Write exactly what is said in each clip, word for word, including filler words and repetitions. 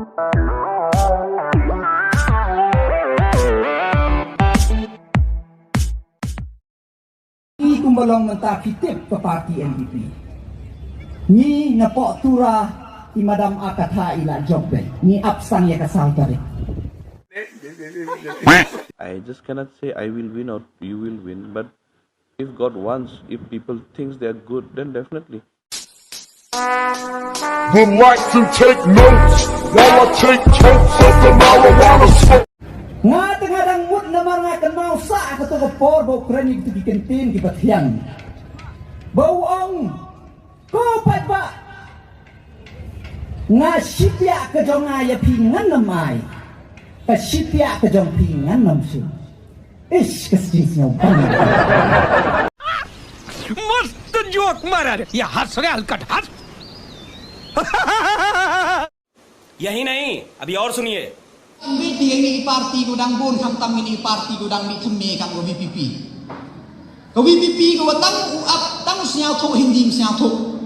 Ngi kumba long mynta phi tip ka party N P P. Ngi na poh Tura i madam Akatha i la jop beit. Ngi ap sang ïa ka saw tarik. I just cannot say I will win or you will win, but if God wants, if people thinks they are good, then definitely. Would like to take notes while I take totes of the marijuana smoke. Nga te nga dang mut namar nga kynmaw sah kato ka por ba u kren ïa kitu ki kyntien ki pathiang. Ba u ong, ko paidbah, nga shipia ka jong nga ïa phi ngan ym ai. Ka shipia ka jong phi ngan ym shim. Ish, ka sting sngewbha. मस्त जोक मारा रे। ये हंस रे हलकट हंस। यही नहीं, अभी और सुनिए। Mbit di ngi party ko dang bun khamtam ngi party ko dang mih thymme kam ko V P P. Ko V P P ko tang u ap tang u sngewthuh Hindi sngewthuh.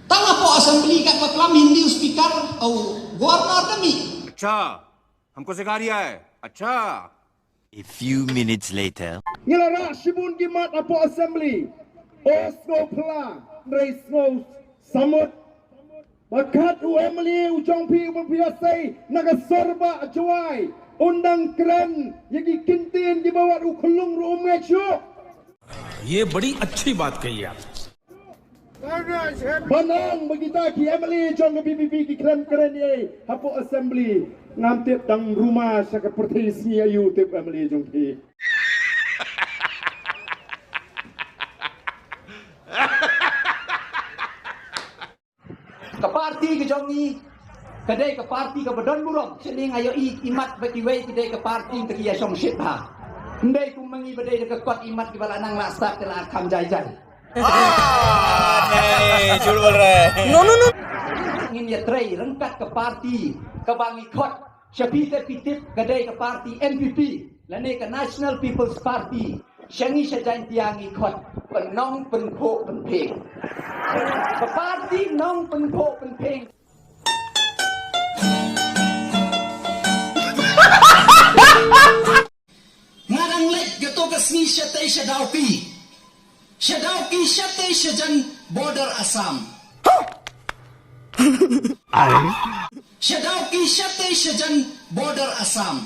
Tang hapoh assembly kat ba klam Hindi u speaker, u governor da mih. अच्छा, हमको सिखा रिया है। अच्छा। A few minutes later. Ngi la rah shibun ki mat hapoh assembly. O sngew pla, rei sngew samut. Ba kat u M L A u jong phi u phi sei na ka sor ba Jowai. Un dang kren ïa ki kyntien ki ba wat u khlung ruh um ngeit shuh. ये बड़ी अच्छी बात कही आप। Ban ong ba kita ki M L A jong ka V P P ki kren kren ïa hapoh assembly. Ngam tip dang ruma sha ka pyrthei sngi aïu tip M L A jong phi. Ka party ka jong ngi ka dei ka party kaba don burom. Shane nga ïohi i mat ba kiwei ki dei ka party te ki ïa shong shit ha. Ym dei kum ma ngi ba dei da ka kot i mat kiba la nang la sat te la kham jai jai. नहीं, झूठ बोल रहा है। No, no, no. Ngin ïa trei ryngkat ka party kaba ngi khot. Sha phi te phi tip ka dei ka party N P P lane ka National People's Party. Sha ngi sha Jaintia ngi khot Pynong Pynphuh Pynpheng. Ka party Nong Pynphuh Pynpheng. Nga dang leit kato ka sngi shatei sha Dawki. Sha Dawki shatei shajan border Assam. Sha Dawki shatei shajan border Assam.